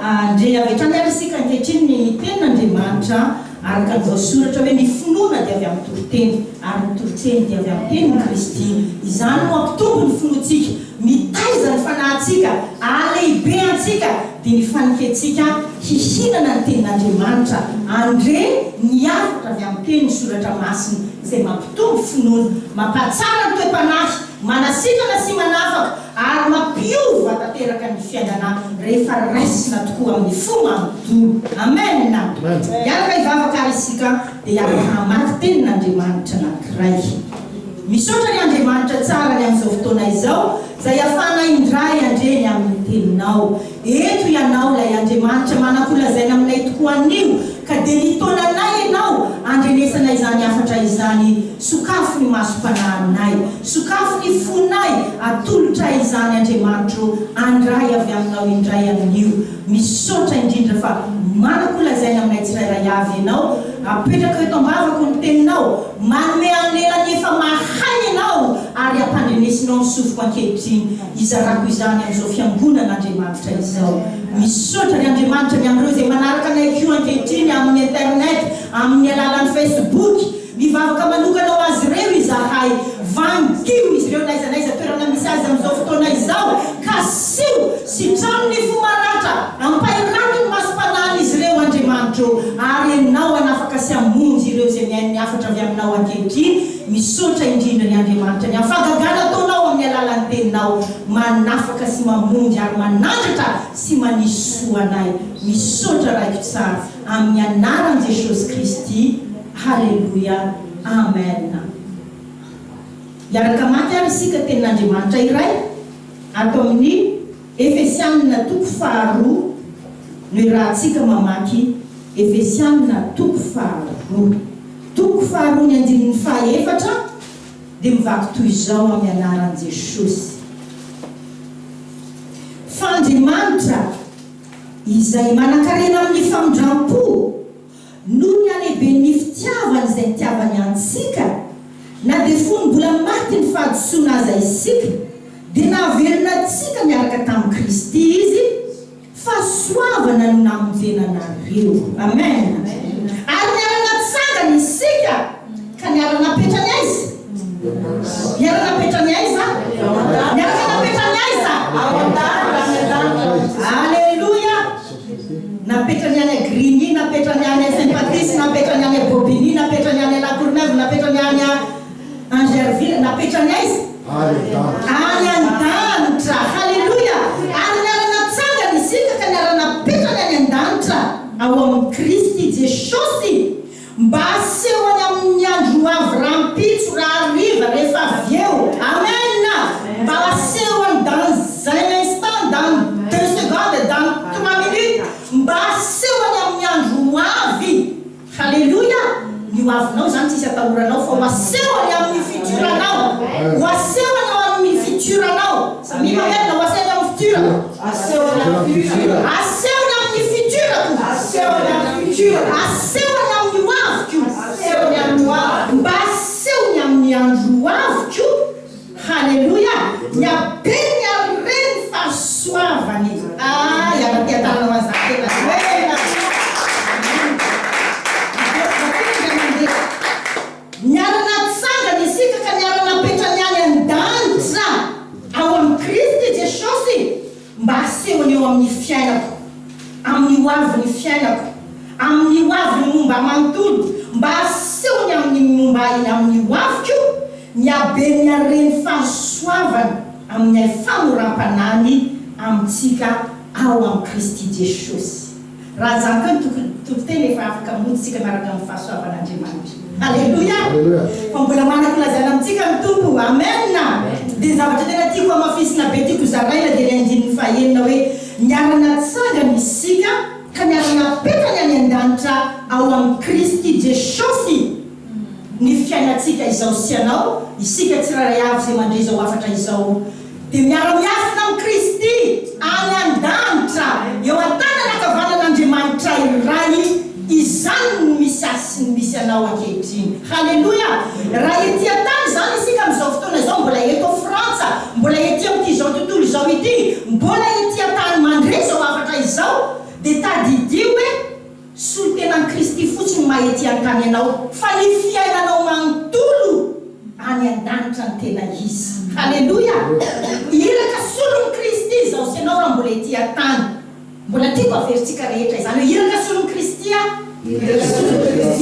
Handre avy hatrany ary isika ankehitriny ny Tenin'Andriamanitra araka ny voasoratra hoe ny finoana dia avy amin'ny toriteny ary ny toriteny dia avy amin'ny tenin'i Kristy. Izany no hampitombo ny finoantsika, mitaiza ny fanahintsika, hahalehibe antsika, dia ny fanekentsika hihinana ny Tenin'Andriamanitra, handre ny hafatra avy amin'ny Tenin'ny Soratra Masina izay mampitombo finoana, mampahatsara ny toe-panahy, manasitrana sy manafaka ary mampiova tanteraka ny fiainana rehefa raisina tokoa amin'ny fo manontolo. Amen! Hiaraka hivavaka ary isika dia hiaraka hamaky tenin'Andriamanitra anankiray. Misaotra ny Andriamanitra tsara ny amin'izao fotoana izao izay ahafahanay indray handre ny amin'ny teninao. Eto Ianao ilay Andriamanitra manan-kolazaina aminay tokoa anio, ka dia nitaona anay Ianao handrenesana izany hafatra izany. Sokafy ny masom-panahinay, sokafy ny fonay, atolotray izany Andriamanitro, handray avy Aminao indray anio. Misaotra indrindra fa manan-kolazaina aminay tsirairay avy Ianao. Apetrako eto am-bavako ny Teninao. Manome an'lela ny efa mahay Ianao ary ampandrenesinao ny sofiko ankehitriny. Hizarako izany amin'izao fiangonan'Andriamanitra izao. Misaotra ny Andriamanitra ny amin'ireo izay manaraka anay koa ankehitriny amin'ny internet, amin'ny alalan'ny Facebook. Mivavaka manokana ho azy ireo izahay. Vangio izy ireo n'aiza n'aiza toerana misy azy amin'izao fotoana izao. Kasiho, sitrano ny fo maratra, ampahirato ny masom-panahin'izy ireo Andriamanitra ô, ary Ianao hanafaka sy hamonjy ireo izay mihaino ny hafatra avy aminao ankehitriny. Misaotra indrindra ny Andriamanitra ny amin'ny fahagagana ataonao amin'ny alalan'ny teninao manafaka sy mamonjy ary manandratra sy manisy soa anay. Misaotra Raiko tsara amin'ny anaran'i Jesosy Kristy. Haleloia. Amen. Hiaraka hamaky ary isika tenin'Andriamanitra iray ato amin'ny Efesianina toko faharoa no irahantsika mamaky Efesianina toko faharoa. Toko faharoa ny andininy fahaefatra dia mivaky toy izao amin'ny anaran'i Jesosy. Fa Andriamanitra izay manankarena amin'ny famindram-po noho ny halehiben'ny fitiavany izay nitiavany antsika, na dia fony mbola maty ny fahadisoana aza isika, dia nahavelona antsika niaraka tamin'i Kristy Izy, Fahasoavana no namonjena anareo. Amen. Ary niara-natsangana isika ka niara-napetrany aiza? Niara-napetrany aiza? Niaraka napetrany aiza? Aleloia! Napetrany any à Grigny, napetrany any à Saint Patrice, napetrany any à Bobigny, napetrany any à La Courneuve, napetrany any à Angerville, napetrany aiza? Any an-danitra. Haleloia! Ary niara-natsangana isika ka niara-napetrany any an-danitra ao amin'i Kristy Jesosy, mba hasehony amin'ny andro ho avy rahampitso, rahariva, rehefa avy eo. Amen! Mba hasehony dans un instant, dans deux secondes, dans trois minutes, mba hasehony amin'ny andro ho avy. Haleloia! Ny ho avinao izany tsisy atahoranao fa ho asehony amin'ny futur anao. Ho asehony ao amin'ny futur anao. Samia mamerina, ho asehony amin'ny futur. Asehony amin'ny futur. Asehony amin'ny futur ko. Asehony amin'ny futur. Asehony amin'ny ho aviko. Asehony amin'ny ho aviko. Mba asehony amin'ny andro ho aviko. Haleloia! Ny habeny haren'ny fahasoavany. Ah, hiara-piadanana ho an'izany tena tena. Amen. Indray mandeha. Niara-natsangana isika ka niara-napetrany any an-danitra ao amin'i Kristy Jesosy. Mba asehony eo amin'ny fiainako, amin'ny ho avin'ny fiainako, amin'ny ho avin'ny momba ahy manontolo, mba asehony amin'ny momba ahy amin'ny ho aviko, ny haben'ny haren'ny fahasoavany amin'ny haifamoram-panahiny amintsika ao amin'i Kristy Jesosy. Raha izany koa ny tokony toriteny efa afaka mody isika miaraka amin'ny fahasoavan'Andriamanitra. Aleloia! Fa mbola manan-kolazaina amintsika ny Tompo. Amen! Dia ny zavatra tena tiako hamafisina be, tiako hozaraina dia ilay andininy fahenina hoe, Niara-natsangana isika ka niara-napetrany any an-danitra ao amin'i Kristy Jesosy ny fiainantsika izao sy ianao, isika tsirairay avy izay mandre izao hafatra izao. Dia miara-miafina amin'i Kristy any an-danitra, eo an-tanana ankavanan'Andriamanitra Ray, izany no misy ahy sy ny misy anao ankehitriny. Haleloia! Raha ety an-tany izany isika amin'izao fotoana izao, mbola eto Frantsa, mbola ety amin'ity izao tontolo izao ity, mbola ety an-tany mandre izao hafatra izao, Tadidio hoe solontenan'i Kristy fotsiny no maha ety an-tany anao, fa ny fiainanao manontolo any an-danitra no tena izy. Haleloia! Iraka solon'i Kristy izaho sy ianao raha mbola ety an-tany. Mbola tiako averintsika rehetra izany hoe iraka solon'i Kristy aho.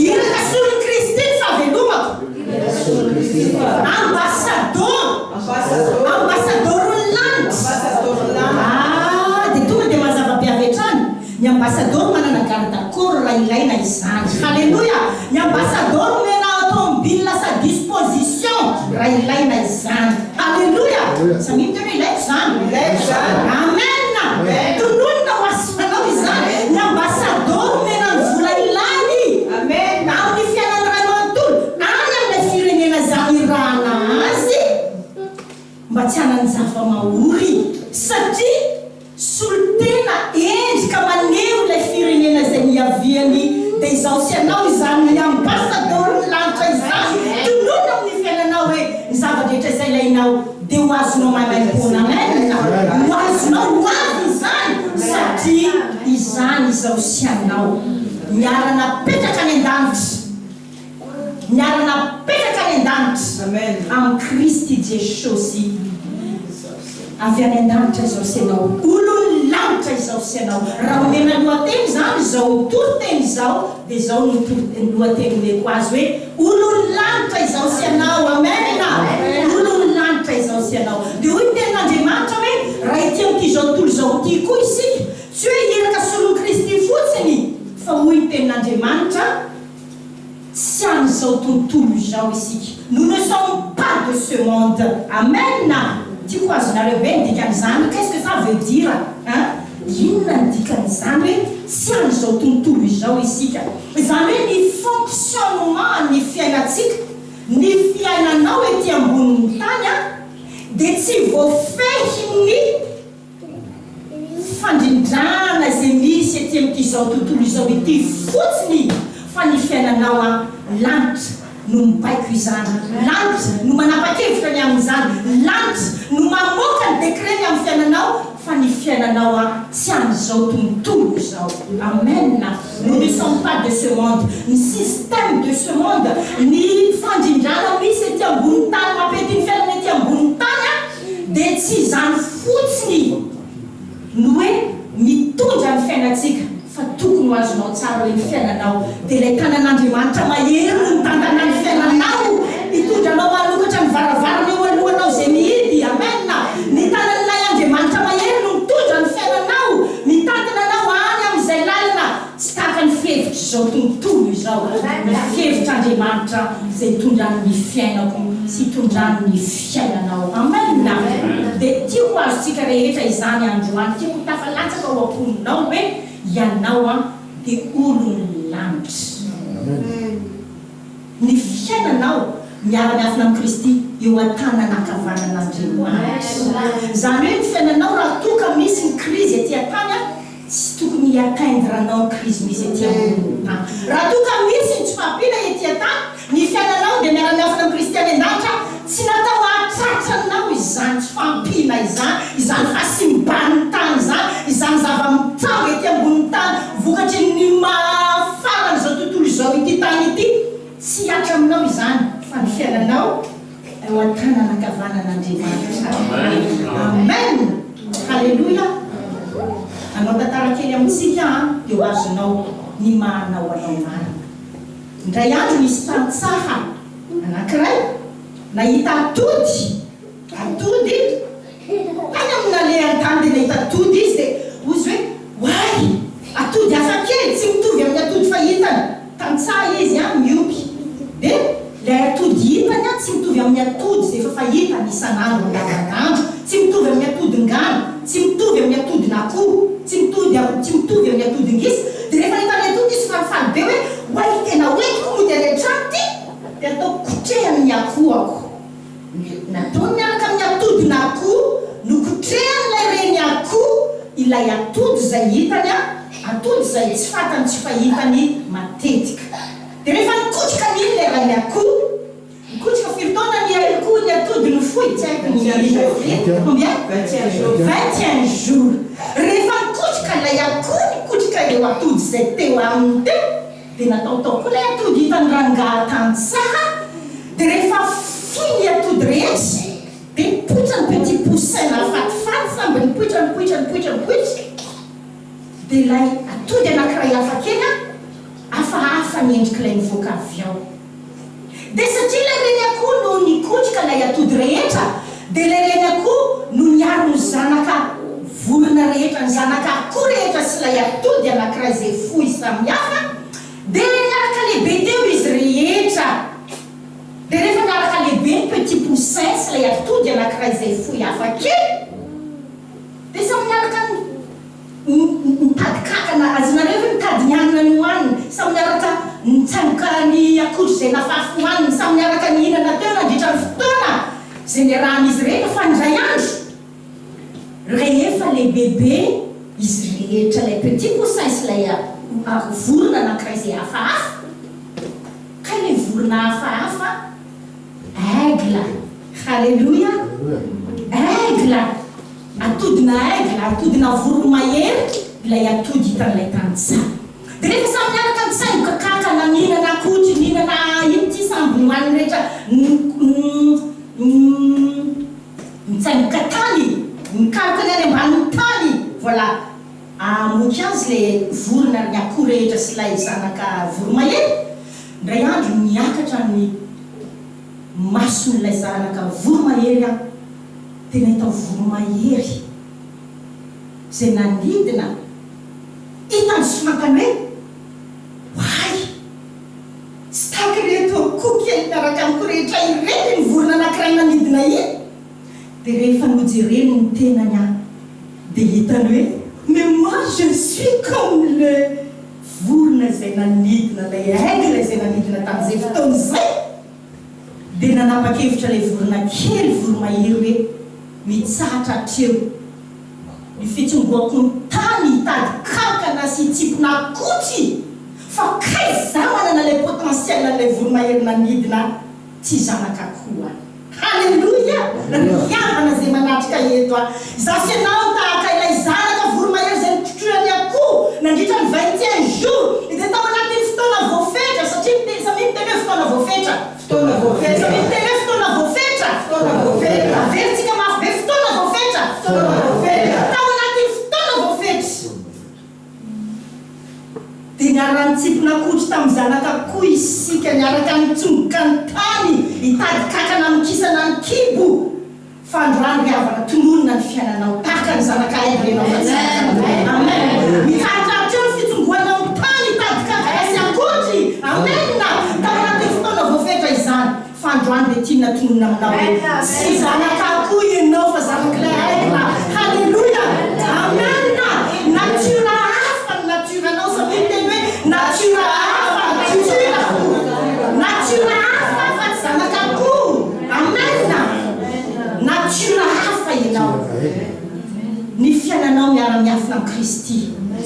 Iraka solon'i Kristy ny fahavelomako. Ambasadaoro. Ambasadaoron'ny lanitra. Ah, dia tonga dia mazava be avy hatrany. Ny ambasadaoro manana garde corps raha ilaina izany. Haleloia! Ny ambasadaoro omena automobile à sa disposition raha ilaina izany. Haleloia! Samia miteny hoe ilaiko izany. Amen! Tononina ho asanao izany. Ny ambasadaoro omena ny vola ilainy amin'ny fiainany iray manontolo any amin'ilay firenena izay anirahana azy mba tsy hanan-java-mahory satria Solontena endrika maneho ilay firenena izay niaviany dia izaho sy ianao izany ny ambasadaoron'ny lanitra izany tonony amin'ny fiainanao hoe ny zava-drehetra izay ilainao dia ho azonao maimaimpoana amen ho azonao ho avy izany satria izany izaho sy ianao miara-napetraka any an-danitra Miara-napetraka any an-danitra amin'i Kristy Jesosy avy any an-danitra izao sy ianao. Olon'ny lanitra izao sy ianao. Raha omena lohateny izany izao toriteny izao dia izao no lohateny omeko azy hoe, Olon'ny lanitra izao sy ianao. Amen! Olon'ny lanitra izao sy ianao. Dia hoy ny tenin'Andriamanitra hoe, raha ety amin'ity izao tontolo izao ity koa isika, tsy hoe iraka solon'i Kristy fotsiny, fa hoy ny tenin'Andriamanitra, Tsy an'izao tontolo izao isika. Nous ne sommes pas de ce monde. Amen! Tiako ho azonareo be ny dikan'izany. Qu'est-ce que ça veut dire hein? Inona ny dikan'izany hoe tsy an'izao tontolo izao isika? Izany hoe ny fonctionnement ny fiainantsika, ny fiainanao ety ambonin'ny tany an, dia tsy voafehin'ny Fandrindrana izay misy ety amin'ity izao tontolo izao ity fotsiny fa ny fiainanao an lanitra no mibaiko izany, lanitra no manapa-kevitra ny amin'izany, lanitra no mamoaka ny décret ny amin'ny fiainanao fa ny fiainanao an tsy an'izao tontolo izao. Amen! Nous ne sommes pas de ce monde. Ny système de ce monde, ny fandrindrana misy ety ambonin'ny tany mampety ny fiainana ety ambonin'ny tany an, dia tsy izany fotsiny no hoe mitondra ny fiainantsika fa tokony ho azonao tsara hoe ny fiainanao dia ilay tanan'Andriamanitra mahery no mitantana ny fiainanao hitondra anao hanokatra ny varavarana eo alohanao izay mihidy amen ny tanan'ilay Andriamanitra mahery no mitondra ny fiainanao mitantana anao any amin'izay lalana Tsy tahaka ny fihevitr'izao tontolo izao ny fihevitr'Andriamanitra izay itondrany ny fiainako sy itondrany ny fiainanao. Amen! Dia tiako ho azontsika rehetra izany androany. Tiako ho tafalatsaka ao am-ponao hoe ianao an dia olon'ny lanitra. Ny fiainanao miara-miafina amin'i Kristy eo an-tanana ankavanan'Andriamanitra. Izany hoe ny fiainanao raha toa ka misy ny krizy ety an-tany an, Tsy tokony hi-atteindre anao ny krizy misy ety ambonin'ny tany. Raha toa ka misy ny tsy fahampiana ety an-tany, ny fiainanao dia miara-miafina amin'i Kristy any an-danitra, tsy natao hahatratra anao izany tsy fahampiana izany, izany fahasimban'ny tany izany, izany zava-mitranga ety ambonin'ny tany vokatry ny maha faran'izao tontolo izao ity tany ity, tsy hihatra aminao izany fa ny fiainanao eo an-tanana ankavanan'Andriamanitra. Amen! Haleloia! Hanao tantara kely amintsika aho dia ho azonao ny maha anao anao marina. Indray andro nisy tantsaha anankiray nahita atody, atody, tany amin'ny nalehany tany dia nahita atody izy dia hoy izy hoe, oay! Atody hafa kely, tsy mitovy amin'ny atody fahitany. Tantsaha izy an, miompy. Dia ilay atody hitany an, tsy mitovy amin'ny atody izay efa fahitany isan'andro andavanandro, tsy mitovy amin'ny atodin-gana, tsy mitovy amin'ny atodin'akoho, tsy mitody tsy mitovy amin'ny atodin-gisa. Dia rehefa nahita ilay atody izy falifaly be hoe, oay tena hoentiko mody any an-trano ity, dia ataoko kotrehany ny akohako. Nataony miaraka amin'ny atodin'akoho, nokotrehan'ilay reny akoho ilay atody izay hitany, atody izay tsy fantany tsy fahitany matetika. Dia rehefa nikotroka an'iny ilay rainy akoho, nikotroka firy taona ny akoho ny atody no foy, tsy haiko ny combien? 21 jours. Rehefa nikotroka ilay akoho nikotroka. ireo atody izay teo aminy teo, dia natao tao koa ilay atody hitan'i rangahy tantsaha, dia rehefa foy ny atody rehetra, dia nipoitra ny petit poussin nahafatifaty, samby nipoitra, nipoitra, nipoitra, nipoitra, dia ilay atody anankiray hafa kely an, hafahafa ny endrik'ilay nivoaka avy ao. Dia satria ilay reny akoho no nikotrika ilay atody rehetra, dia ilay reny akoho no niaro ny zanaka vorona rehetra, ny zanaka akoho rehetra sy ilay atody anankiray izay foy samihafa, dia ilay niaraka lehibe teo izy rehetra. Dia rehefa niaraka lehibe ny petit poussin sy ilay atody anankiray izay foy hafa kely, dia samy niaraka Mitady kakana, azonareo ve mitady ny hanina nohaniny? Samy niaraka nitsaingoka ny akondro izay nafafy hohaniny, samy niaraka nihinana teo nandritra ny fotoana izay niarahan'izy rehetra, fa indray andro, rehefa lehibebe izy rehetra, ilay petit poussin sy ilay vorona anankiray izay hafahafa, kay ilay vorona hafahafa, aigle, haleloia, aigle. Atodina aigle, atodina voromahery ilay atody hitan'ilay tantsaha. Dia rehefa samy niaraka nitsaingoka kankana, nihinana akotry, nihinana ino ity sambo nohaniny rehetra, nitsaingoka tany, nikaroka ny any ambanin'ny tany, voilà, hamoky azy ilay vorona ary ny akoho rehetra sy ilay zanaka voromahery. Indray andro niakatra ny mason'ilay zanaka voromahery aho. Dia nahita voromahery izay nanidina, hitany sy fantany hoe, Oay! Tsy tahaka ireto akoho kely miaraka amiko rehetra ireto iny vorona anankiray nanidina iny. Dia rehefa nojereny ny tenany an, dia hitany hoe, Mais moi je suis comme le vorona izay nanidina, ilay aigle izay nanidina tamin'izay fotoana izay. Dia nanapa-kevitra ilay vorona kely voromahery hoe, Mitsahatra hatreo ny fitsongoako ny tany hitady kankana sy hitsimpona akotry fa kay za manana ilay potentiel an'ilay voromahery nanidina tsy zanak'akoho an! Haleloia! Ry havana izay manatrika eto an! Izaho sy ianao tahaka ilay zanaka voromahery izay notrotroin'ny akoho nandritra ny 21 jours, dia tao anatin'ny fotoana voafetra, satria miteny, samia miteny hoe fotoana voafetra. Fotoana voafetra. Samia miteny hoe fotoana voafetra. Fotoana voafetra. Averintsika mafy be, fotoana voafetra. Fotoana voafetra. Tao anatin'ny fotoana voafetra. Dia niara-nitsimpona akotry tamin'ny zanak'akoho isika, niaraka nitsongoka ny tany, hitady kankana hamokisana ny kibo. Fa androany ry havana, tononina ny fiainanao, tahaka ny zanaka aigle ianao fa tsy zanaka Amen. Mitarika hatreo ny fitsongoanao ny tany, hitady kankana sy akotry. Amen. Tao anatin'ny fotoana voafetra izany. Fa androany dia tiana tononina aminao hoe tsy zanak'akoho ianao fa zanak'ilay aigle. Haleloia! Amen! Natiora hafa ny natioranao. Samia miteny hoe natiora hafa ny natiorako. Natiora hafa fa tsy zanak'akoho. Amen! Natiora hafa ianao. Ny fiainanao miara-miafina amin'i Kristy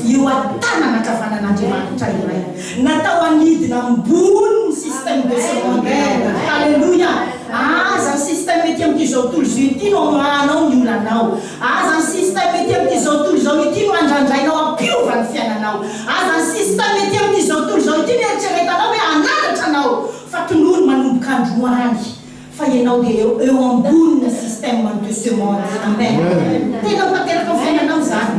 eo an-tanana ankavanan'Andriamanitra iray. Natao hanidina ambony ny système de secondaire. Haleloia! Aza ny système ety amin'ity izao tontolo izao ity no amoahanao ny olanao. Aza ny système ety amin'ity izao tontolo izao ity no andrandrainao hampiova ny fiainanao. Aza ny système ety amin'ity izao tontolo izao ity no eritreretanao hoe hananatra anao. Fa tonony manomboka androany. Fa ianao dia eo eo ambonina système de ce monde. Amen. Tena ho tanteraka amin'ny fiainanao izany.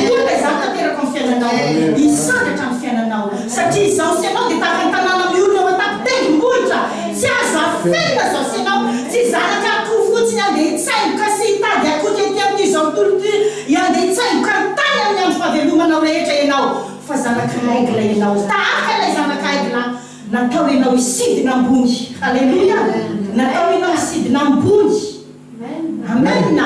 Tonga izany tanteraka amin'ny fiainanao. Hisandratra ny fiainanao. Satria izaho sy ianao dia tahaka ny tanàna miorina eo an-tampon-tendrombohitra. Tsy azo afenina izaho sy ianao. Tsy zanaka akoho fotsiny handeha hitsaingoka sy hitady akotry ety amin'ity izao tontolo ity handeha hitsaingoka ny tany amin'ny andro fahavelomanao rehetra ianao. Fa zanaka aigle ianao. Tahaka ilay zanaka aigle. Natao ianao hisidina ambony. Haleloia! Natao ianao hisidina ambony. Amen!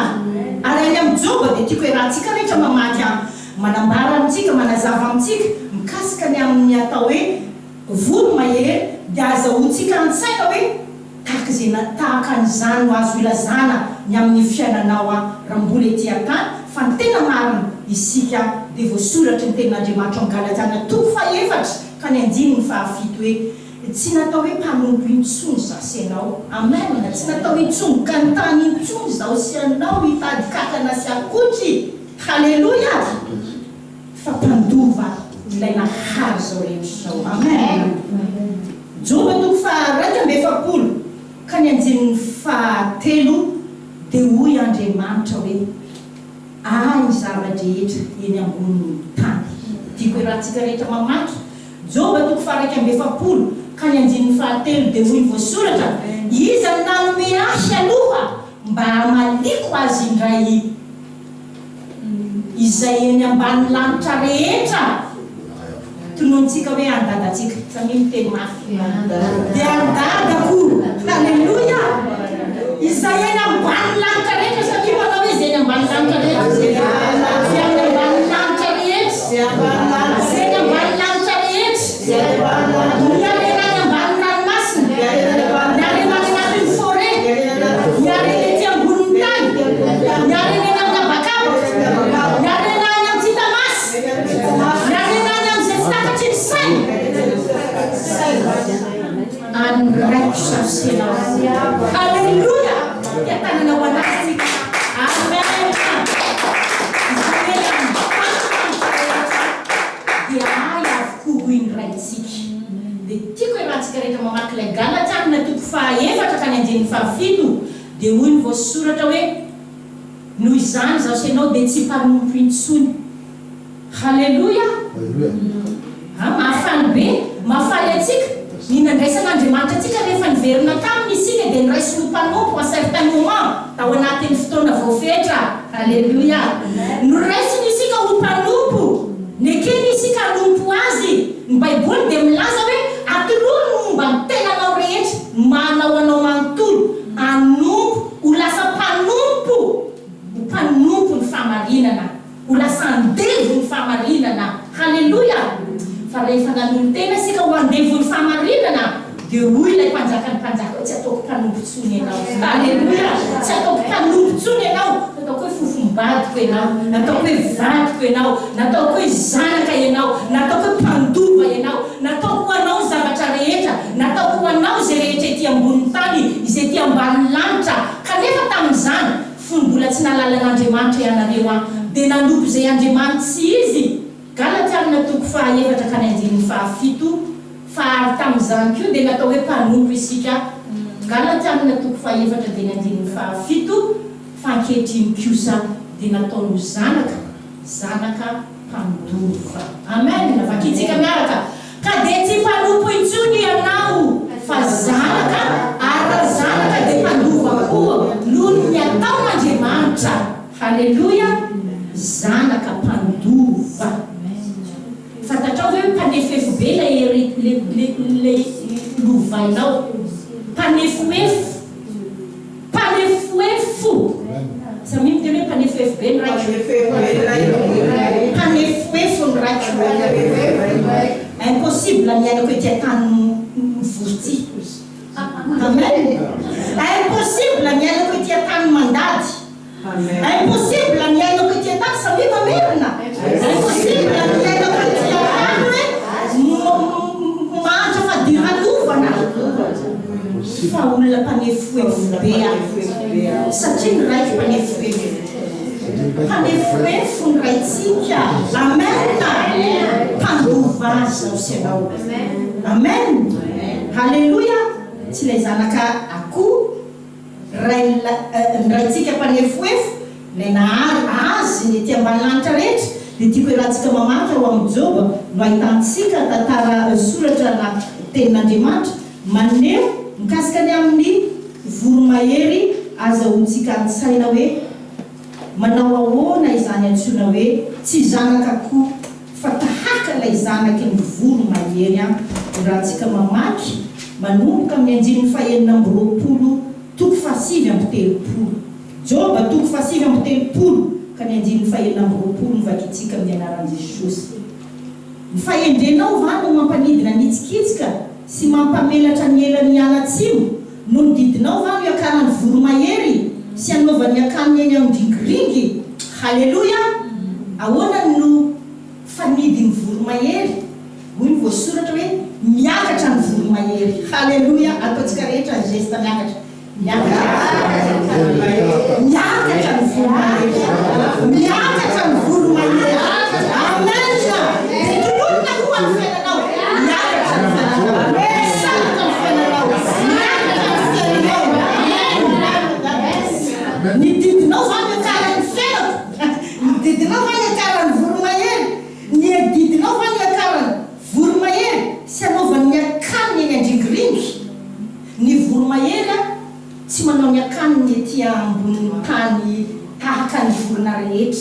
Ary any amin'i Joba dia tiako iarahantsika rehetra mamaky an, manambara amintsika, manazava amintsika mikasika ny amin'ny atao hoe voromahery dia azahoantsika an-tsaina hoe tahaka izay na tahaka an'izany no azo ilazana ny amin'ny fiainanao an raha mbola ety an-tany fa ny tena marina isika dia voasoratry ny tenin'Andriamanitra ao amin'ny Galatiana toko fahefatra Ka ny andininy fahafito hoe, Tsy natao hoe mpanompo intsony izaho sy ianao. Amen! Tsy natao hitsongoka ny tany intsony izaho sy ianao, hitady kakana sy akotry. Haleloia! Fa mpandova. Ilay nahary izao rehetra izao. Amen. Joba toko faha 41 ka ny andininy faha 3 dia hoy Andriamanitra hoe, Ahy ny zava-drehetra eny ambonin'ny tany. Tiako iarahantsika rehetra mamaky Joba toko faha 41 ka ny andininy faha 3 dia hoy ny voasoratra, Iza no nanome ahy aloha mba hamaliako azy indray izay eny ambanin'ny lanitra rehetra? Tononitsika hoe any dadantsika. Samia miteny mafy. Dia any dadako. Haleloia! Izay eny ambanin'ny lanitra rehetra. Samia manao hoe izay eny ambanin'ny lanitra rehetra. Izay any ambanin'ny lanitra rehetra. Izay eny ambanin'ny lanitra rehetra. Ny harena any ambanin'ny ranomasina. Ny harena any anatin'ny forêt. Ny harena ety ambonin'ny tany. Ny harena eny amin'ny habakabaka. Ny harena any amin'ny tsy hita maso. Ny harena any amin'izay tsy takatry ny saina. Any raiko sasena aho. Aleloia! Fiadanana ho an'azy tsika. Amen. Izany hoe ambany rehetra dia ahy avokoa hoy ny Raintsika. Dia tiako iarahantsika rehetra mamaky ilay Galatiana toko faha efatra ka ny andininy faha fito dia hoy ny voasoratra hoe, Noho izany izaho sy ianao dia tsy mpanompo intsony. Haleloia! A, mahafaly be, mahafaly antsika ny nandraisan'Andriamanitra antsika rehefa niverina taminy isika dia noraisiny ho mpanompo à certain moment, tao anatin'ny fotoana voafetra. Haleloia! Noraisiny isika ho mpanompo, nekeny isika hanompo Azy. Ny Baiboly dia milaza hoe atolory ny momba ny tenanao rehetra, ny maha-anao anao manontolo, hanompo, ho lasa mpanompo, ho mpanompo ny fahamarinana. Ho lasa andevon'ny fahamarinana. Haleloia! Fa rehefa nanolo-tena isika ho andevon'ny fahamarinana, dia hoy ilay Mpanjakan'ny mpanjaka hoe, Tsy ataoko mpanompo intsony ianao. Haleloia! Tsy ataoko mpanompo intsony ianao, fa ataoko hoe fofom-badiko ianao, nataoko hoe vadiko ianao, nataoko hoe zanaka ianao, nataoko hoe mpandova ianao, nataoko ho anao ny zavatra rehetra, nataoko ho anao izay rehetra ety ambonin'ny tany, izay ety ambanin'ny lanitra. Kanefa tamin'izany, Fony mbola tsy nahalala an'Andriamanitra ianareo an, dia nanompo izay andriamani-tsy izy, Galatiana toko fahaefatra ka ny andininy fahafito, fa ary tamin'izany koa dia natao hoe mpanompo isika, Galatiana toko fahefatra dia ny andininy fahafito, fa ankehitriny kosa dia nataony ho zanaka, zanaka mpandova. Amen! Vakintsika miaraka. Ka dia tsy mpanompo intsony ianao fa zanaka, ary raha zanaka dia mpandova koa noho ny ataon'Andriamanitra. Haleloia! Zanaka mpandova. Fantatrao ve hoe mpanefoefo be ilay hery ilay lovainao? Mpanefoefo. Mpanefoefo! Samia miteny hoe mpanefoefo be ny raiko. Mpanefoefo ny raiko. Impossible ny hiainako ety an-tany mivory ity. Amen. Impossible ny hiainako ety an-tany mandady. Impossible ny hiainako ety an-tany, samia mamerina. Impossible ny hiainako ety an-tany hoe mahantra fadiranovana. Fa olona mpanefoefo be aho. Satria ny raiko mpanefoefo. Mpanefoefo ny raintsika. Amen. Mpandova azy izaho sy ianao. Amen. Haleloia. Tsy ilay zanaka akoho. Rain'ilay, ny Raintsika mpanefoefo, ilay nahary azy ny ety ambany lanitra rehetra, dia tiako iarahantsika mamaky ao amin'ny Joba no ahitantsika tantara soratra na tenin'Andriamanitra maneho mikasika ny amin'ny voromahery azahoantsika an-tsaina hoe manao ahoana izany antsoina hoe tsy zanak'akoho fa tahaka ilay zanaky ny voromahery an, iarahantsika mamaky manomboka amin'ny andininy fahenina amby roapolo toko faha-39. Joba toko faha-39 ka ny andininy fahenina amby roapolo no vakintsika amin'ny anaran'i Jesosy. Ny fahendrenao va no mampanidina ny hitsikitsika sy mampamelatra ny elany hiala atsimo? Noho ny didinao va no iakaran'ny voromahery sy anaovan'ny akaniny eny amin-dringiringy? Haleloia! Ahoana no fanidin'ny voromahery? Hoy ny voasoratra hoe, Miakatra ny voromahery. Haleloia! Ataontsika rehetra ny geste miakatra. Miakatra ny voromahery. Miakatra ny voromahery. Miakatra ny voromahery. Amen! Dia tolorina. vorona rehetra.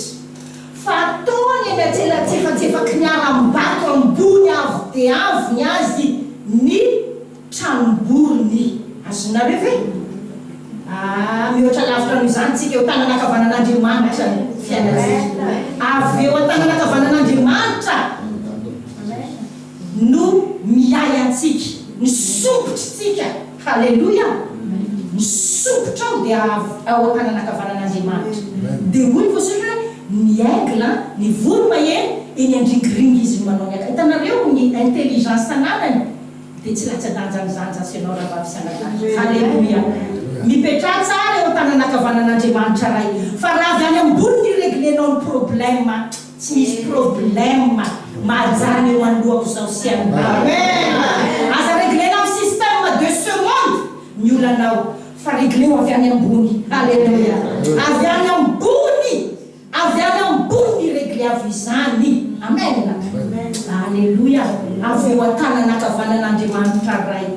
Fa ataony eny antselatsefatsefaky ny harambato ambony avo dia avo ny azy ny tranom-borony. Azonareo ve? Ah, mihoatra lavitra noho izany tsika, eo tanana ankavanan'Andriamanitra ny fiainantsika. Avy eo an-tanana ankavanan'Andriamanitra no miahy antsika, ny sompitritsika. Haleloia! Ny sompitrao dia avy ao an-tanana ankavanan'Andriamanitra. Dia hoy ny voasoratra hoe, ny aigle, ny voromahery, eny andringiringy izy no manao ny akany. Hitanareo ny intelligence ananany? Dia tsy latsa-danja amin'izany zasy ianao rahavavy sy anadahy. Haleloia! Mipetraha tsara eo an-tanana ankavanan'Andriamanitra Ray. Fa raha avy any ambony ny reglenao ny problème, tsy misy problème mahajanona eo anoloako izao sy ianao. Aza reglena amin'ny système de ce monde ny olanao, fa regleo avy any ambony. Haleloia! Avy any ambony! Avy any ambony ny regliavo izany. Amen. Aleloia. Avy eo an-tanana ankavanan'Andriamanitra Ray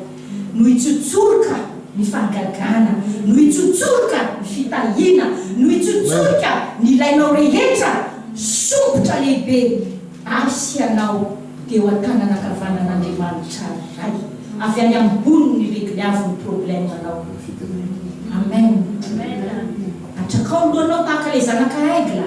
no hitsotsoroka ny fahagagana, no hitsotsoroka ny fitahiana, no hitsotsoroka ny ilainao rehetra, sompitra lehibe ahy sy ianao dia eo an-tanana ankavanan'Andriamanitra Ray. Avy any ambony ny regliavo ny problème-nao. Amen. Atrakao ny lohanao tahaka ilay zanaka aigle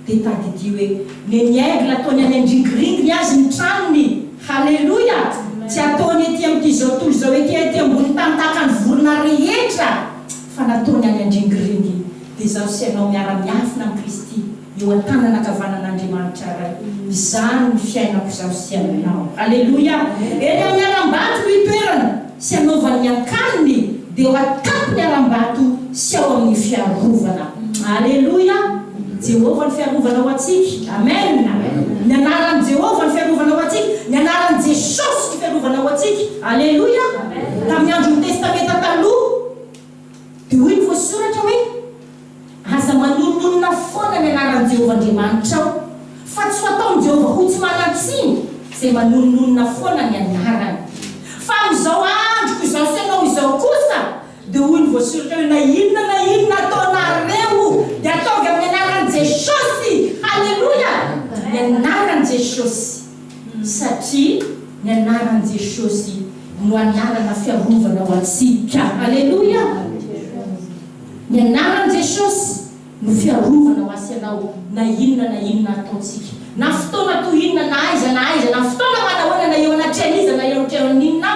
dia tadidio hoe neny aigle ataony any andringiringy ny azy ny tranony haleloia tsy ataony ety amin'ity izao tontolo izao ety ety ambony tany tahaka ny vorona rehetra fa nataony any andringiringy dia izaho sy ianao miara miafina amin'i Kristy eo an-tanana ankavanan'Andriamanitra Ray izany ny fiainako izaho sy ianao haleloia eny amin'ny harambato no itoerana sy anaovany ny akaniny dia eo an-tampon'ny harambato sy ao amin'ny fiarovana. Aleloia! Jehovah ny fiarovana ho antsika. Amen! Ny anaran'i Jehovah ny fiarovana ho antsika. Ny anaran'i Jesosy ny fiarovana ho antsika. Aleloia! Tamin'ny andron'ny Testamenta Taloha, dia hoy ny voasoratra hoe, Aza manononona foana ny anaran'i Jehovah Andriamanitrao, fa tsy ho ataon'i Jehovah ho tsy manan-tsiny izay manononona foana ny anarany. Fa amin'izao androko izao sy ianao izao kosa, dia hoy ny voasoratra hoe, Na inona na inona ataonareo, dia ataovy amin'ny anaran'i Jesosy! Haleloia! Ny anaran'i Jesosy! Satria ny anaran'i Jesosy no anarana fiarovana ho antsika. Haleloia! Ny anaran'i Jesosy no fiarovana ho ahy sy anao na inona na inona ataontsika, na fotoana toy inona na aiza na aiza, na fotoana manahoana na eo anatrehan'iza na eo anatrehan'inona,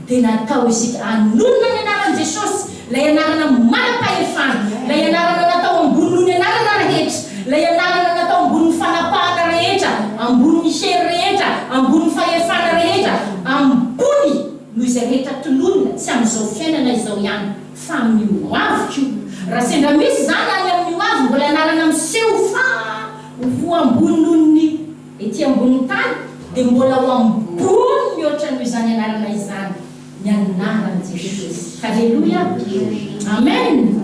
dia natao isika hanonona ny anaran'i Jesosy, ilay anarana manam-pahefana, ilay anarana natao ambony noho ny anarana rehetra, ilay anarana natao ambonin'ny fanapahana rehetra, ambonin'ny hery rehetra, ambonin'ny fahefana rehetra, ambony noho izay rehetra tononina, tsy amin'izao fiainana izao ihany. Fa amin'ny ho avy koa. Raha sendra misy izany any amin'ny ho avy mbola anarana miseho fa ho ambony noho ny ety ambonin'ny tany dia mbola ho ambony mihoatra noho izany anarana izany ny anaran'i Jesosy. Haleloia! Amen!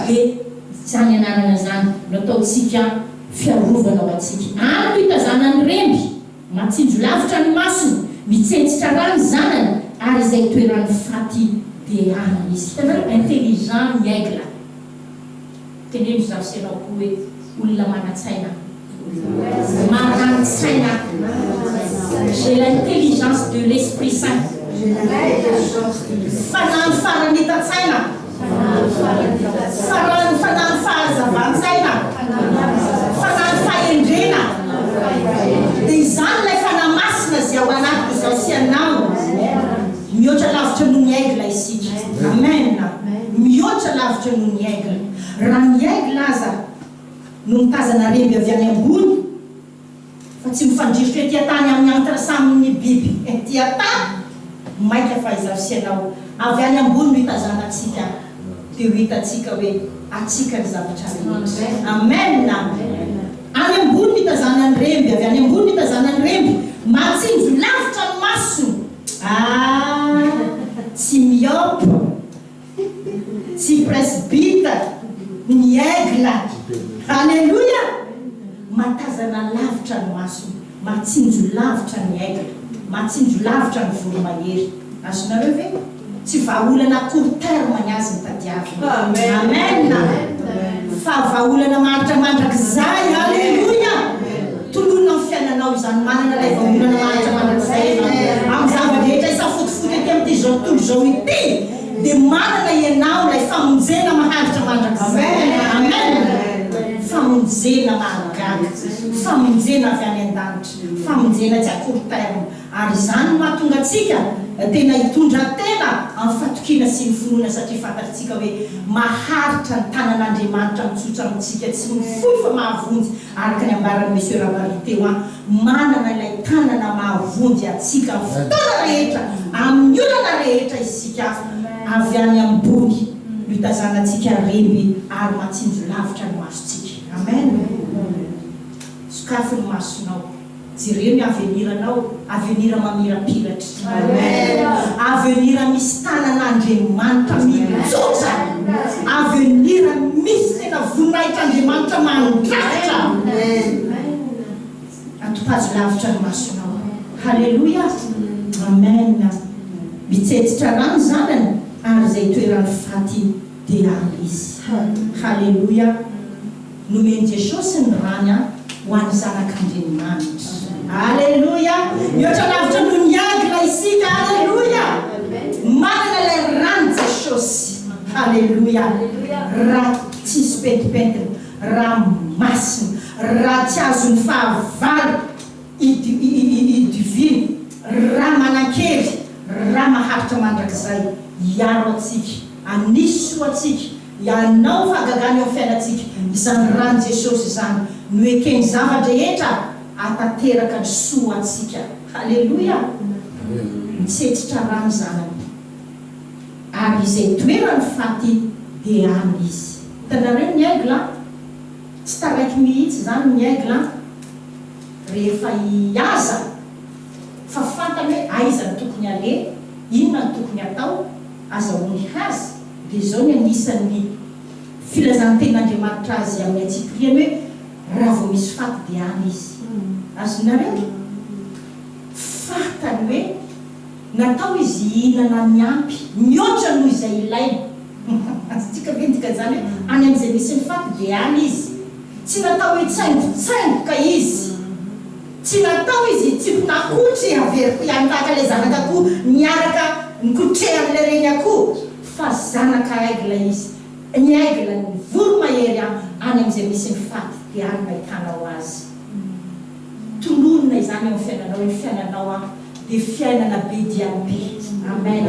Dia izany anarana izany no ataontsika fiarovana ho antsika. Any no hitazana ny remby. Matsinjo lavitra ny masony, mitsentsitra rà ny zanany ary izay itoeran'ny faty dia any izy. Hitanareo, intelligent ny aigle. Teneno izaho sy ianao koa hoe olona manan-tsaina aho. Manan-tsaina aho. J'ai l'intelligence de l'Esprit Saint. Fanahy faranita-tsaina. Fanahy fanahy fahazavan-tsaina, fanahy fahendrena, dia izany ilay Fanahy Masina izay ao anatiko izao sy ianao. Mihoatra lavitra noho ny aigle isika. Amen. Mihoatra lavitra noho ny aigle. Raha ny aigle aza no mitazana remby avy any ambony, Fa tsy mifandrirotra ety an-tany amin'ny entre samy ny biby ety an-tany, mainka fa izaho sy ianao, avy any ambony no hitazana antsika, dia ho hitantsika hoe antsika ny zavatra rehetra. Amen! Any ambony no hitazana ny remby, avy any ambony no hitazana ny remby, mahatsinjo lavitra ny masony. Ah! Tsy myope, Tsy presbyte ny aigle. Aleloia! Matazana lavitra ny masony, matsinjo lavitra ny aigle, matsinjo lavitra ny voromahery. Azonareo ve? Tsy vahaolana à court terme ny azy ny tadiaviny. Amen! Fa vahaolana maharitra mandrakizay. Aleloia! Tolorina amin'ny fiainanao izany, manana ilay vahaolana maharitra mandrakizay ianao. Amin'ny zava-drehetra isafotofoto ety amin'ity izao tontolo izao ity, dia manana ianao ilay famonjena maharitra mandrakizay. Amen! Famonjena mahagaga, famonjena avy any an-danitra, famonjena tsy à court terme. Ary izany no mahatonga antsika tena hitondra tena amin'ny fatokiana sy ny finoana satria fantatritsika hoe maharitra ny tanan'Andriamanitra mitsotra amintsika, tsy mifoy fa mahavonjy araka ny ambaran'i Monsieur Rabary teo an, manana ilay tanana mahavonjy antsika amin'ny fotoana rehetra, amin'ny olana rehetra isika avy any ambony no itazanantsika remby ary matsinjo lavitra ny masontsika. Amen. Sokafy ny masonao. Jereo ny avenir-nao, avenir mamirapiratra. Avenir misy tanan'Andriamanitra mitsotra. Avenir misy tena voninahitr'Andriamanitra mandrafitra. Atopazo lavitra ny masonao. Haleloia. Amen. Mitsetsitra rano zanany ary izay itoeran'ny faty dia any izy. Haleloia. Nomen'i Jesosy ny rany ho an'ny zanak'Andriamanitra. Aleloia! Mihoatra lavitra noho ny aigle isika. Aleloia! Manana ilay ran'i Jesosy. Aleloia! Ra tsisy pentimpentina, ra masina, ra tsy azon'ny fahavalo idiviana, ra manan-kery, ra maharitra mandrakizay, hiaro antsika, hanisy soa antsika, Ianao fahagagana eo amin'ny fiainantsika. Izany ran'i Jesosy izany no eken'ny zava-drehetra hahatanteraka ny soa ho antsika. Haleloia! Mitsetsitra rà ny zanany. Ary izay itoeran'ny faty dia any izy. Hitanareo ny aigle an? Tsy taraiky mihitsy izany ny aigle an, rehefa hihaza fa fantany hoe aiza no tokony aleha, inona no tokony hatao, azahoany haza. Dia izao ny anisan'ny filazan'ny tenin'Andriamanitra azy amin'ny antsipiriany hoe raha vao misy faty dia any izy. Azonareo? Fantany hoe natao izy hihinana ny ampy, mihoatra noho izay ilainy. Azontsika ve ny dikan'izany hoe any amin'izay misy ny faty dia any izy? Tsy natao hitsaingotsaingoka izy. Tsy natao izy hitsimpona akotry averiko ihany tahaka ilay zanak'akoho niaraka nikotrehan'ilay reniakoho fa zanaka aigle izy, ny aigle ny voromahery an any amin'izay misy ny faty dia any no ahitanao azy. Tononina izany eo amin'ny fiainanao hoe ny fiainanao an dia fiainana be dia be. Amen.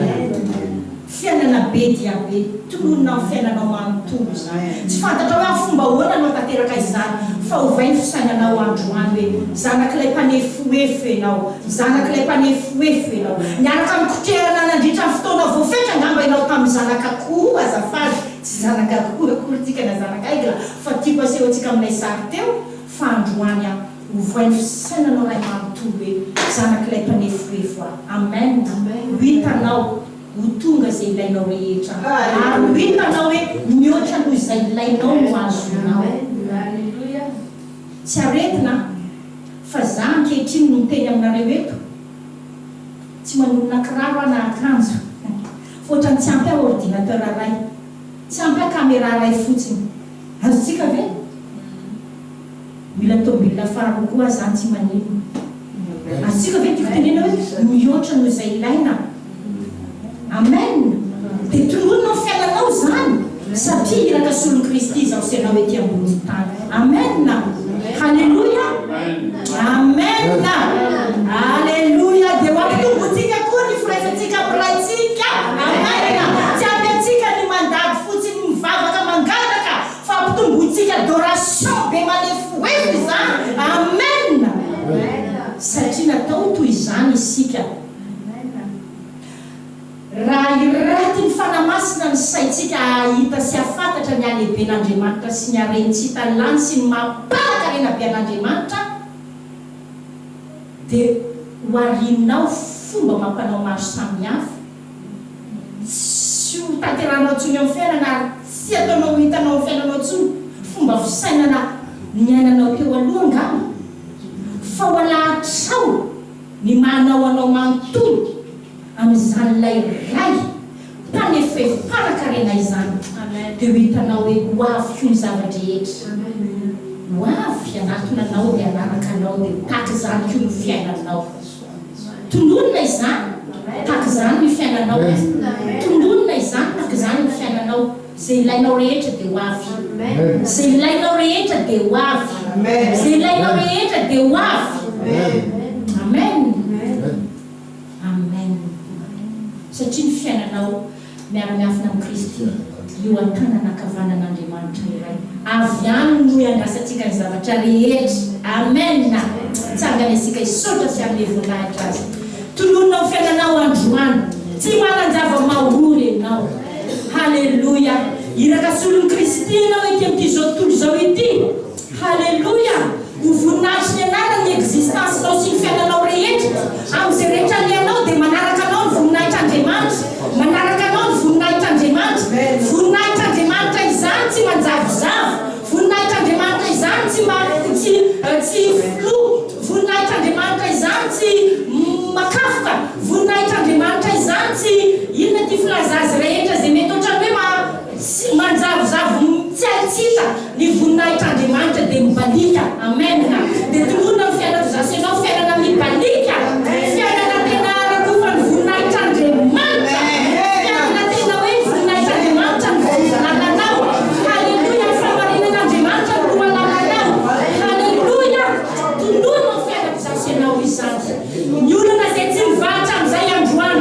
Fiainana be dia be. Tononina amin'ny fiainanao manontolo izany. Tsy fantatrao hoe amin'ny fomba ahoana no hahatanteraka izany, fa ovay ny fisainanao androany hoe, zanak'ilay mpanefoefo ianao, zanak'ilay mpanefoefo ianao. Niaraka nikotrehana nandritra ny fotoana voafetra angamba ianao tamin'ny zanak'akoho, azafady, tsy zanak'akoho akory tsika na zanak'aigle, fa tiako asehontsika amin'ilay sary teo, fa androany aho. Ovay ny fisainanao ray manontolo hoe zanak'ilay mpanefoefo aho. Amen. Ho hitanao ho tonga izay ilainao rehetra ary ho hitanao hoe mihoatra noho izay ilainao no azonao. Tsy aretina fa za ankehitriny no miteny aminareo eto, tsy manonona kiraro aho na akanjo fa ohatran'ny tsy ampy ahy ordinateur ray, tsy ampy ahy camera ray fotsiny. Azontsika ve? Mila tômôbila faharoa koa aza zany tsy maninona. Azontsika ve ny tiako tenenina hoe mihoatra noho izay ilaina? Amen! Dia tononina amin'ny fiainanao izany satria iraka solon'i Kristy izaho sy ianao ety ambonin'ny tany. Amen! Haleloia! Amen! Aleloia! Dia ho ampitombointsika koa ny firaisantsika amin'ny Raintsika. Amen! Tsy ampy antsika ny mandady fotsiny mivavaka mangataka Fa ampitombointsika adoration be manefoefo izany. Amen! Satria natao toy izany isika. Raha iratin'ny Fanahy Masina ny saintsika hahita sy hahafantatra ny halehiben'Andriamanitra sy ny hareny tsy hita lany sy ny maha mpanan-karena be an'Andriamanitra, dia ho arinao fomba amam-panao maro samihafa. Tsy ho tanterahinao intsony eo amin'ny fiainana ary tsy ataonao ho hitanao amin'ny fiainanao intsony fomba fisainana niainanao teo aloha angamba, fa ho alahatrao ny maha anao anao manontolo amin'izany ilay Ray mpanefoefo mpanan-karena izany. Dia ho hitanao hoe ho avy koa ny zava-drehetra. Ho avy hanatona anao dia hanaraka anao dia ho tahaka izany koa ny fiainanao. Tononina izany, tahaka izany ny fiainanao. Tononina izany, tahaka izany ny fiainanao. Izay ilainao rehetra dia ho avy. Izay ilainao rehetra dia ho avy. Izay ilainao rehetra dia ho avy. Amen. Amen. Satria ny fiainanao miara-miafina amin'i Kristy eo an-tanana ankavanan'Andriamanitra iray. Avy any no iandrasantsika ny zavatra rehetra. Amen. Tsangana isika hisaotra sy hanome voninahitra Azy. Tononina ho fiainanao androany. Tsy manan-java-mahory ianao. Haleloia! Iraka solon'i Kristy ianao ety amin'ity izao tontolo izao ity. Haleloia! Ho voninahitry ny anarany ny existence-nao sy ny fiainanao rehetra. Amin'izay rehetra alehanao dia manaraka anao ny voninahitr'Andriamanitra. Manaraka anao ny voninahitr'Andriamanitra. Voninahitr'Andriamanitra izany tsy manjavozavo. Voninahitr'Andriamanitra izany tsy ma tsy tsy flou. Voninahitr'Andriamanitra izany tsy makafoka. Voninahitr'Andriamanitra izany tsy inona ity filaza azy rehetra izay mety ohatran'ny hoe ma Tsy manjavozavo tsy hay tsy hita ny voninahitr'Andriamanitra dia mibaliaka. Amen. Dia tononina ny fiainako za sy ianao fiainana mibaliaka. Fiainana tena rakofan'ny voninahitr'Andriamanitra. Fiainana tena hoe ny voninahitr'Andriamanitra no lalanao. Haleloia ny fahamarinan'Andriamanitra no lohalalanao. Haleloia. Tononina ny fiainako za sy ianao izany. Ny olana izay tsy mivaha hatramin'izay androany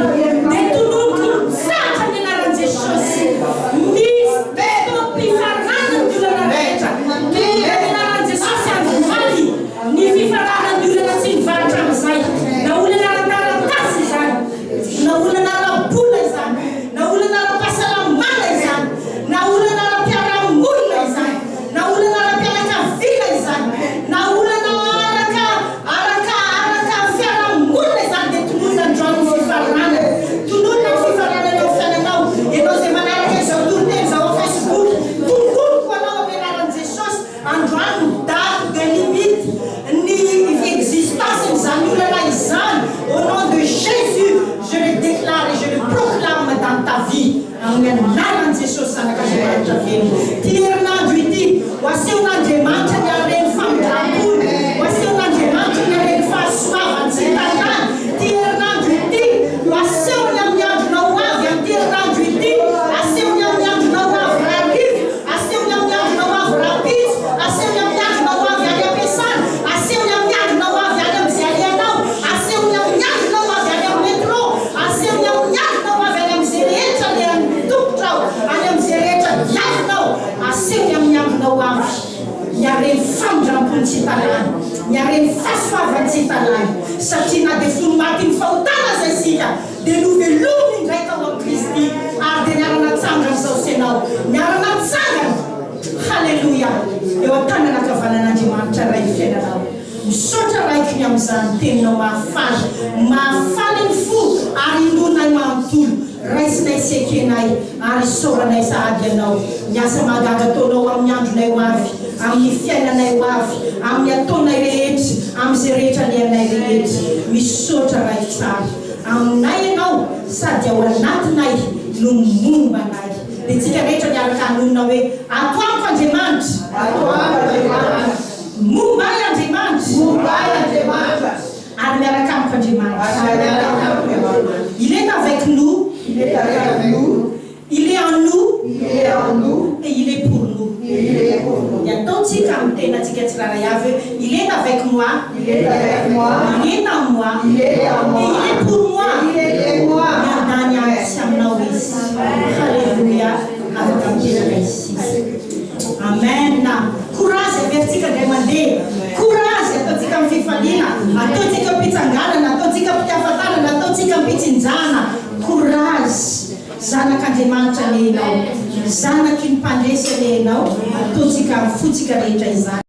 dia tononiko mitsahatra ny anaran'i Jesosy. Misy fotoam-pifaranana ny olana rehetra. Tononina ny anaran'i Jesosy androany ny fifaranan'ny olana tsy mivaha hatramin'izay. Na olana ara-taratasy izany, na olana ara-bola izany, na olana ara-pahasalamana izany, na olana ara-piarahamonina izany, na olana ara-pianakaviana izany, na olana araka Araka araka ny fiarahamonina izany dia tononina androany ny fifaranana. Tononina ny fifaranana eo amin'ny fiainanao. Ianao izay manaraka izao toriteny izao ao Facebook, tononiko ho anao amin'ny anaran'i Jesosy androany ny date de limite ny existence-n'izany olana izany au nom de Jésus je le déclare et je le proclame dans ta vie amin'ny anaran'i Jesosy Zanak'Andriamanitra velona. Ity herinandro ity, ho asehon'Andriamanitra ny haren'ny famindram-pony, ho asehon'Andriamanitra ny haren'ny fahasoavany tsy hita ihany. Ity herinandro ity, ho asehony amin'ny andronao ho avy amin'ity herinandro ity, asehony amin'ny andronao ho avy rahariva, asehony amin'ny andronao ho avy rahampitso, asehony amin'ny andronao ho avy any am-piasana, asehony amin'ny andronao ho avy any amin'izay alehanao, asehony amin'ny andronao ho avy any amin'ny métro, Asehony amin'ny alina ho avy any amin'izay rehetra alehan'ny tongotrao, any amin'izay rehetra diavinao. Asehony amin'ny andronao ho avy ny haren'ny famindram-pony tsy hita lany, ny haren'ny fahasoavany tsy hita lany. Satria na dia fony matin'ny fahotana aza isika, dia novelominy indray tao amin'i Kristy, ary dia niara-natsangana izao sy ianao. Niara-natsangana! Haleloia! Eo an-tanana ankavanan'Andriamanitra Ray ny fiainanao. Misaotra Raiko ny amin'izany teninao mahafaly, mahafaly ny fo ary inoanay manontolo, raisinay sy ekenay ary isaoranay sahady Ianao, ny asa mahagaga ataonao amin'ny andronay ho avy, amin'ny fiainanay ho avy, amin'ny ataonay rehetra, amin'izay rehetra alehanay rehetra. Misaotra Raiko tsara, aminay Ianao sady ao anatinay no momba anay. Dia tsika rehetra miaraka hanonona hoe, Ato amiko Andriamanitra! Ato amiko Andriamanitra! Momba ahy Andriamanitra. Momba ahy Andriamanitra. Ary miaraka amiko Andriamanitra. Ary miaraka amiko Andriamanitra. Il est avec nous. Il est avec nous. Il est en nous. Il est en nous. Et il est pour nous. Et il est pour nous. Dia ataontsika amin'ny tenantsika tsirairay avy hoe, Il est avec moi. Il est avec moi. Il est en moi. Il est en moi. Et il est pour moi. Et il est pour moi. Miandany amiko sy aminao Izy. Haleloia. Afaka mipetraka isika. Amen. Courage averintsika indray mandeha. Courage ataontsika amin'ny fifaliana, ataontsika am-pitsanganana, ataontsika am-pitiavan-tanana, ataontsika am-pitsinjahana. Courage. Zanak'Andriamanitra anie ianao. Zanaky ny mpandresy anie ianao. Ataontsika amin'ny fontsika rehetra izany.